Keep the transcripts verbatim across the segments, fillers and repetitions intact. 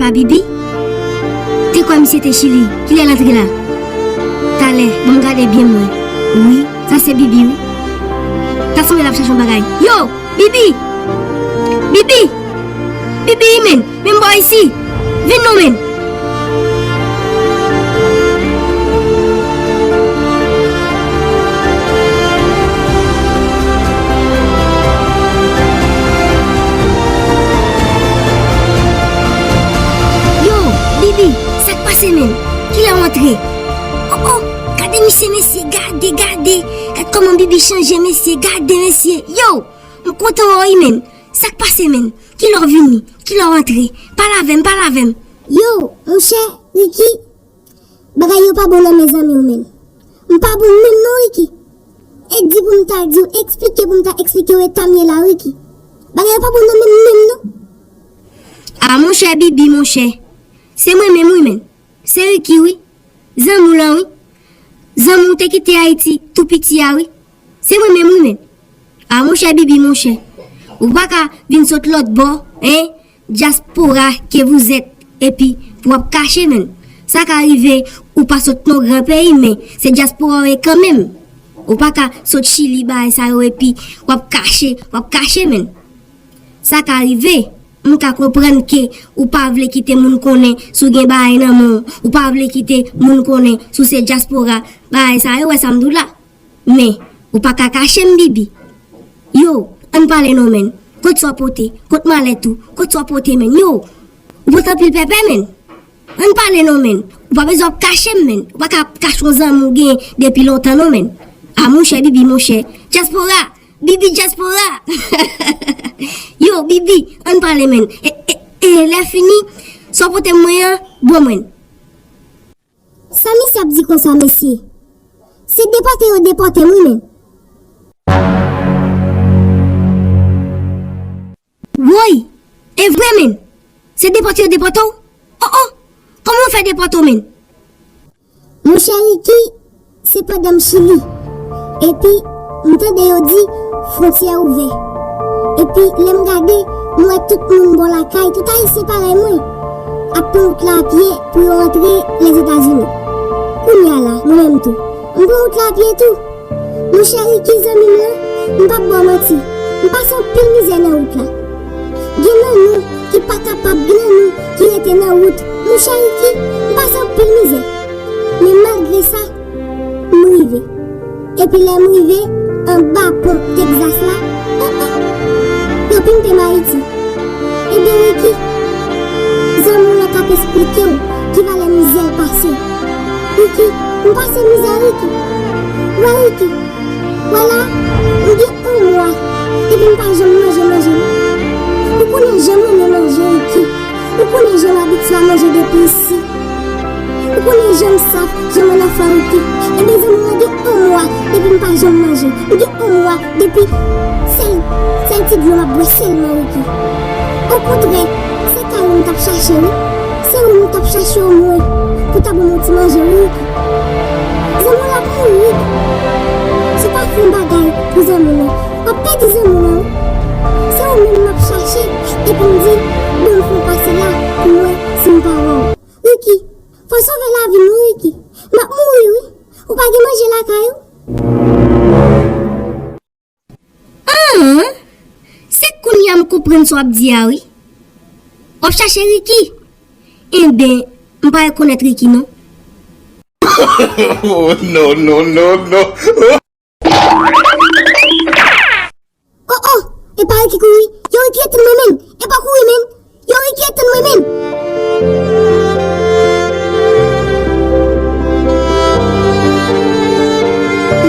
Pa Bibi? Te kwè misye te Chili. Kilè l antre la? Talè, ban m gade byen m wè. Wi, sa se Bibi wi. Ta sanble l ap chache yon bagay. Yo! Bibi! Bibi! Bibi, men! Men bò isi! Vin non, men! Yo, Bibi, sa k pase, men? Kilè w antre? Oh, oh, gade misye, mesye, gade, gade! Gad kòman Bibi chanje, mesye, gade, mesye! Yo! M kontan wè w wi, men! Sa k pase, men? Kilè w vini? Kilè w antre? Pale avè m, pale avè m! Yo, monchè, Ricky, bagay yo pa bon nan men zanmi w, men. M pa bon menm non, Ricky. E di pou m ta di w, eksplike pou m ta eksplike w eta m ye la, Ricky. Bagay yo pa bon nan men m menm non. A monchè Bibi, monchè. Se mwen menm wi, men. Se Ricky wi. Zanmi w lan wi. Zanmi w te kite Ayiti tou piti a wi. Se mwen menm wi, men. A monchè Bibi, monchè. Ou pa ka vin sot lòt bò, en? Dyaspora ke vous êtes, epi w ap kache, men. Sa ka rive ou pa sot nan gran peyi, men se dyaspora w ye kanmenm. Ou pa ka sot Chili, bagay sa yo, epi w ap kache, w ap kache, men. Sa ka rive. M ka konprann ke ou pa vle kite moun konnen si w gen bagay nan men w, ou pa vle kite moun konnen si w se dyaspora, bagay sa yo, wè sa m di w la. Men, ou pa ka kache m, Bibi. Yo, ann pale non, men. Kot sa w pote? Kot malèt ou? Kot sa w pote, men? Yo, ou pote anpil pèpè, men. Ann pale non, men. Ou pa bezwen ap kache m, men. Ou pa ka ap kache yon zanmi w gen depi lontan non, men. A monchè Bibi, monchè. Dyaspora! Bibi dyaspora! Yo, Bibi, ann pale, men. E, e, e, lè fini, sa w pote mwen an, ban mwen. Sa misye ap di konsa, mesye? Se depòte yo depòte m wi, men. Woy! E vre, men! Se depòte yo depòte w? Oh, oh! Kòman yo fè depòte w, men? Monchè Ricky, se pandan m Chili. Epi, m tande yo di fwontyè ouvè. Epi, lè m gade, m wè tout moun bò lakay, tout Ayisyen parèy mwen, ap pran wout la a pye pou yo antre Lèzetazini. Kounye a la, mwen menm tou, m pran wout la a pye tou. Monchè Ricky, zanmi m lan, m p ap ba w manti, m pase anpil mizè nan wout la. Gen nan nou ki pa kapab, gen nan nou ki rete nan wout. Monchè Ricky, m pase anpil mizè. Men malgre sa, m rive. Epi lè m rive anba pon Texas la, oh, oh, yo pimpe m Ayiti. Ebyen Ricky, zanmi w lan t ap esplike w ki valè mizè l pase. Ricky, m pase mizè, Ricky. Wè Ricky, wè la, m gen yon mwa depi m pa janm manje manje non. Ou konnen jan m renmen manje, Ricky. Ou konnen jan m abitye a manje depi isi. Ou konnen jan m swaf, jan m annafè, Ricky. Ebyen zanmi m, mwen gen yon mwa depi m pa janm manje. M gen yon mwa depi sèl, sèl ti dlo m ap bwè sèlman, Ricky. Okontrè, se kay ou m t ap chache wi. Se ou m t ap chache omwen pou ta ban m yon ti manje wi, Ricky. Zanmi w la ap mouri, Ricky. Si w pa fè yon bagay pou zanmi w lan, w ap pèdi zanmi w lan wi. Se ou menm m ap chache epi m di, bon, m fè yon pase la pou m wè si m pa wè w. Ricky, fò w sove lavi m wi, Ricky. M ap mouri wi. Ou pa gen manje lakay ou? An! Se kounye a m konprann sa w ap di a wi. W ap chache Ricky? Enben, m pa rekonèt Ricky non. Oh, non, non, non, non. Oh, oh, e pa Ricky kouri. Yo, Ricky, ret tann mwen, men. E pa kouri, men. Yo, Ricky, ret tann mwen, men.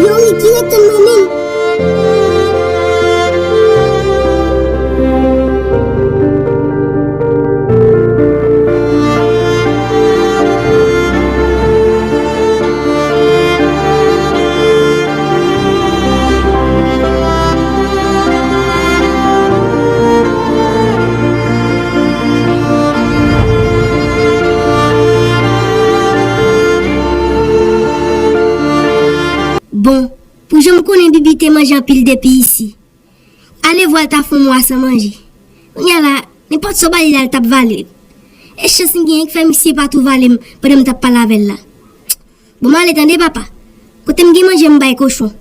Yo, Ricky, ret tann mwen, men. Bon, pou jan m konnen Bibi te manje anpil depi isi. Alevwa l ta fè yon mwa san manje. Kounye a la, nenpòt sa w ba li la, l t ap vale l. E chans m genyen k fè misye pa tou vale m pandan m t ap pale avè l la. Bon, m ale tande, papa. Kote m gen manje, m bay kochon.